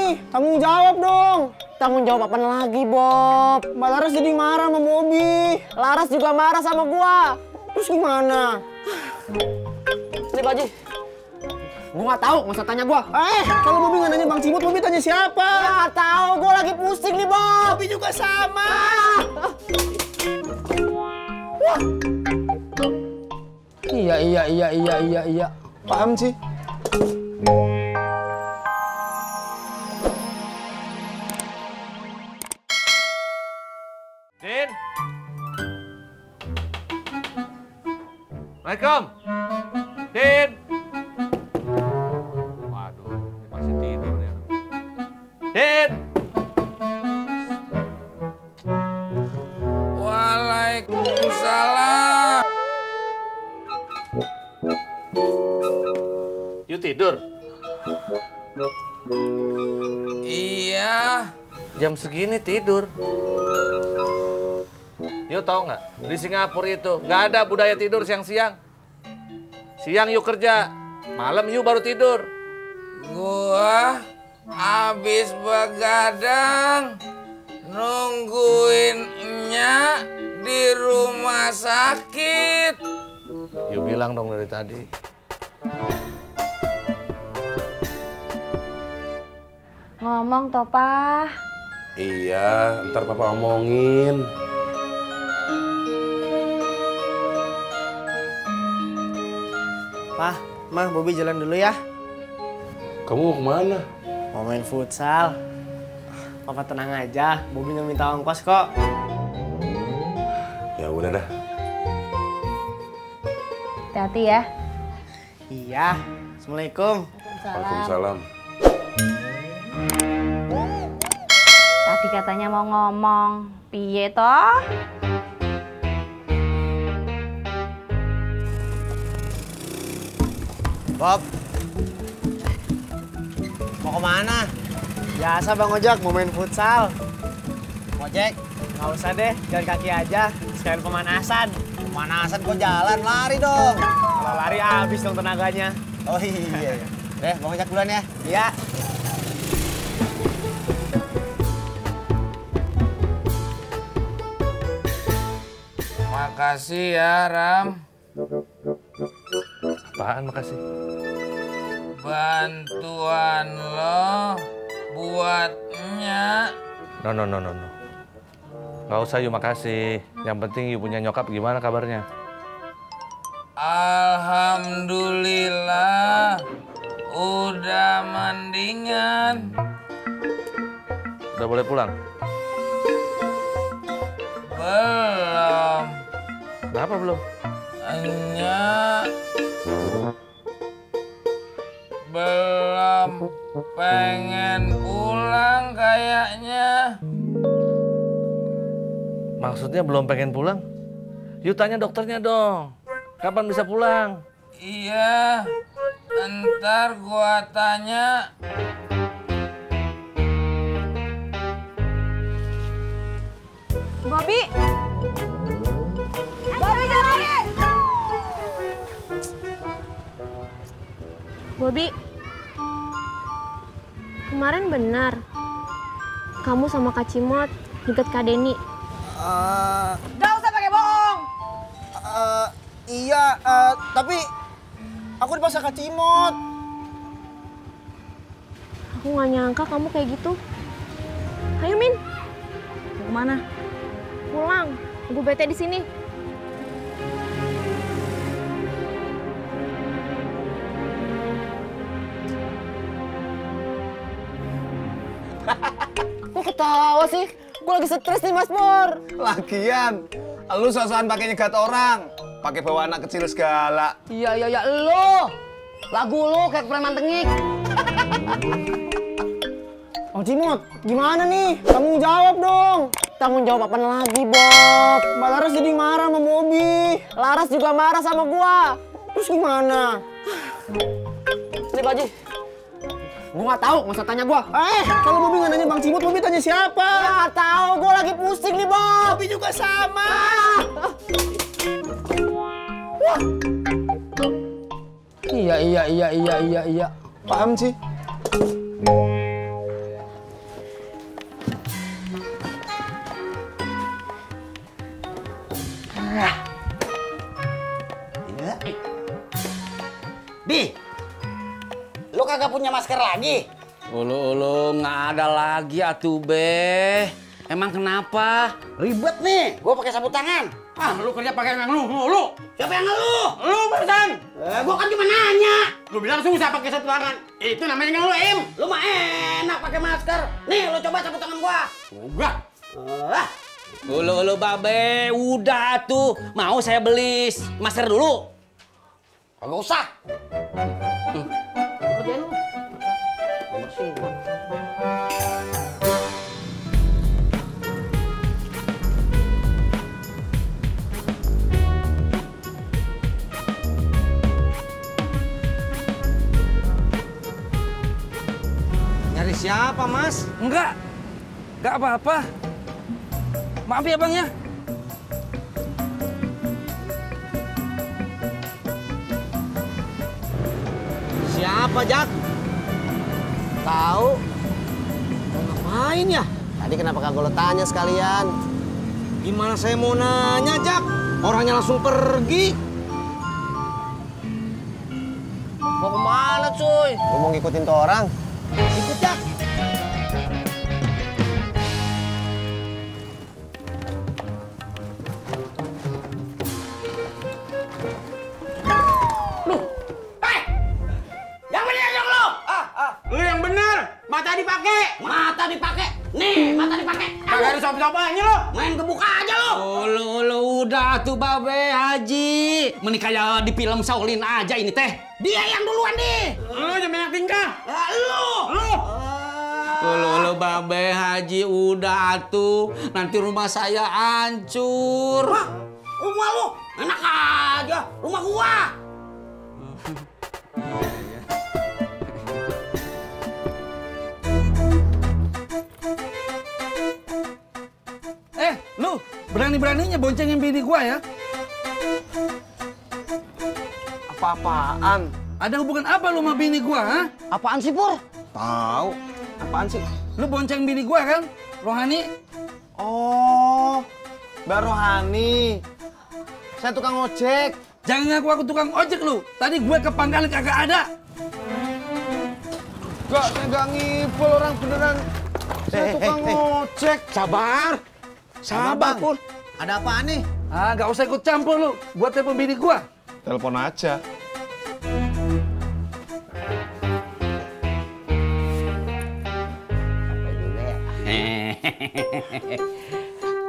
nih? Tanggung jawab dong. Tanggung jawab apa lagi, Bob? Mbak Laras jadi marah sama Bobby. Laras juga marah sama gua. Terus gimana? Ini Pak Haji. Gua nggak tahu, nggak usah tanya gua. Kalau Bobby nggak nanya Bang Cimut, Bobby tanya siapa? Nggak tahu, gua lagi pusing nih, Bob. Bobby juga sama. Iya. Paham sih. Din. Assalamualaikum. Din. Waduh, ini masih tidur ya. Din. Waalaikumsalam. You tidur? Iya. Jam segini tidur. You tahu nggak? Di Singapura itu nggak ada budaya tidur siang-siang. Siang you kerja, malam you baru tidur. Gua habis begadang nungguin Nyak di rumah sakit. You bilang dong dari tadi. Ngomong toh, Pak. Iya, ntar papa omongin. Pah, Mah, Bobby jalan dulu ya. Kamu mau kemana? Mau main futsal. Papa tenang aja, Bobby nggak minta ongkos kok. Ya udah dah. Hati-hati ya. Iya. Assalamualaikum. Waalaikumsalam. Tadi katanya mau ngomong. Piye toh? Bob. Mau kemana? Biasa Bang Ojek, mau main futsal. Ojek? Nggak usah deh, jalan kaki aja. Sekalian pemanasan. Pemanasan kok jalan, lari dong. Kalau lari habis dong tenaganya. Oh iya. Deh, Bang Ojek duluan ya. Iya. Makasih ya, Ram. Apaan makasih? Bantuan lo buat Nyak. No. Nggak usah you makasih. Yang penting you punya nyokap gimana kabarnya? Alhamdulillah udah mendingan. Udah boleh pulang? Belum. Kenapa belum? Nyak belum pengen pulang kayaknya. Maksudnya belum pengen pulang? You tanya dokternya dong. Kapan bisa pulang? Iya, ntar gua tanya. Bobby! Bobby jangan lari! Bobby, kemarin benar kamu sama Kak Cimot deket Kak Denny. Gak usah pakai bohong! Iya, tapi aku dipaksa Kak Cimot. Aku nggak nyangka kamu kayak gitu. Ayo Min, Mau kemana? pulang. Gue bete di sini. Kok ketawa sih? Gue lagi stres nih, Mas Pur. Lagian, lu sosokan pakai nyegat orang. Pakai bawa anak kecil segala. Iya, lo. Lagu lo kayak preman tengik. Bang Cimot, gimana nih? Tanggung jawab dong. Tanggung jawab apa lagi, Bob? Mbak Laras jadi marah sama Bobby. Laras juga marah sama gua. Terus gimana? Ini Pak Haji. Gua nggak tahu, nggak usah tanya gua. Kalau Bobby nggak nanya Bang Cimot, Bobby tanya siapa? Nggak tahu, gua lagi pusing nih, Bob. Bobby juga sama. Iya. Paham sih? Bi, lu kagak punya masker lagi? Ulu nggak ada lagi atuh be. Emang kenapa? Ribet nih, gua pakai sabut tangan. Ah, lu kerja pakai yang lu. Siapa yang ngeluh? Lu barusan. Gua kan cuma nanya. Lu bilang susah pakai sabut tangan. Itu namanya ngeluh, Im. Lu mah enak pakai masker. Nih, lu coba sabut tangan gua. Enggak. Ah, Ulu babe, udah tuh. Mau saya beli masker dulu. kagak usah. Kerjain lu. Nyari siapa, Mas? Enggak apa-apa. Maaf ya Bang ya. Siapa, Jak? Tahu? Mau ngapain ya? Tadi kenapa kagak lo tanya sekalian? Gimana saya mau nanya, Jak? Orangnya langsung pergi. Mau kemana, cuy? Lo mau ngikutin tuh orang? Ikut, Jak. Lu yang bener. Mata dipakai. Mata dipakai. Nih, mata dipakai. Kagak ada sopan-sopannya lu. Main kebuka aja lo. Ulu udah tuh babe Haji. Menikah ya di film Shaolin aja ini teh. Dia yang duluan nih. Lu yang banyak tingkah. Lu. Ulu babe Haji udah tuh. Nanti rumah saya hancur. Rumah lu enak aja. Rumah gua. Lu berani-beraninya boncengin bini gua ya? Apa-apaan? Ada hubungan apa lu sama bini gua, ha? Apaan sih, Pur? Tahu. Apaan sih? Lu bonceng bini gua kan? Rohani? Oh, Mbak Rohani. Saya tukang ojek. Jangan ngaku aku tukang ojek lu. Tadi gue ke pangkalan kagak ada. Gak ngipul orang beneran. Saya tukang ojek. Sabar. Sabar, Pur. Ada apaan nih? Ah, gak usah ikut campur lu. Buat telepon bini gua. Telepon aja.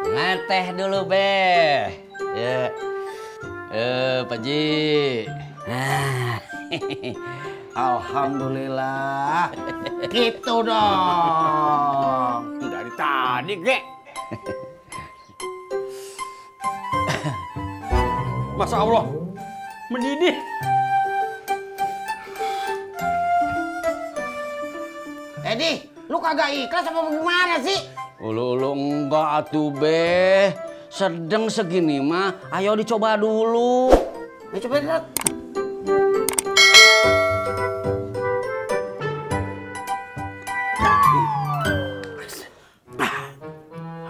Ngeteh dulu, Be. Ya. Pak Ji. Nah. Alhamdulillah. Gitu dong. Dari tadi, Ge. Masya Allah. Mendidih. Edi, lu kagak ikhlas apa gimana sih? Ulu enggak atuh, Be. Sedang segini mah, ayo dicoba dulu. Ayo coba lihat.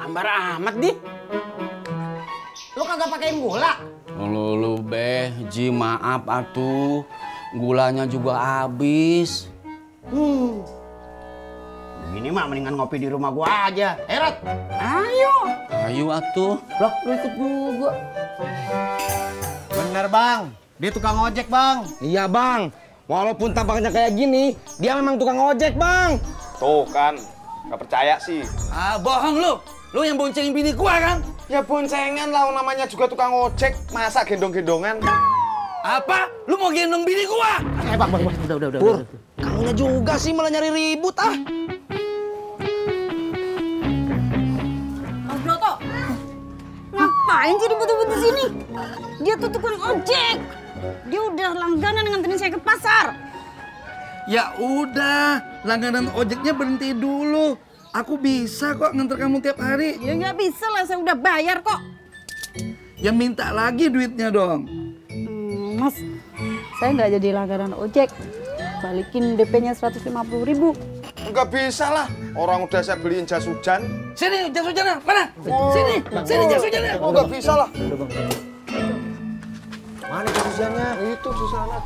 Hambar amat, Di. Lu kagak pakein gula? Ulu, Be. Ji, maaf atuh. Gulanya juga habis. Ini mah mendingan ngopi di rumah gua aja. Rot. Ayo. Ayo atuh. Loh, lu ikut juga. Bener, Bang. Dia tukang ojek, Bang. Iya, Bang. Walaupun tampaknya kayak gini, dia memang tukang ojek, Bang. Tuh kan, nggak percaya sih. Ah, bohong lu. Lu yang boncengin bini gua kan? Ya boncengan lah, namanya juga tukang ojek. Masa gendong-gendongan? Apa? Lu mau gendong bini gua? Bang, udah. Pur, kamunya juga sih malah nyari ribut, ah. Mas Broto, ngapain sih ribut-ribut di sini? Dia tuh tukang ojek. Dia udah langganan nganterin saya ke pasar. Ya udah, langganan ojeknya berhenti dulu. Aku bisa kok nganter kamu tiap hari. Ya nggak bisa lah, saya udah bayar kok. Ya minta lagi duitnya dong. Mas, saya nggak jadi langganan ojek. Balikin DP-nya 150.000. Nggak bisa lah, orang udah saya beliin jas hujan. Sini jas hujannya, mana? Sini jas hujannya. Nggak bisa lah. Mana jas kasihannya. Itu Susana.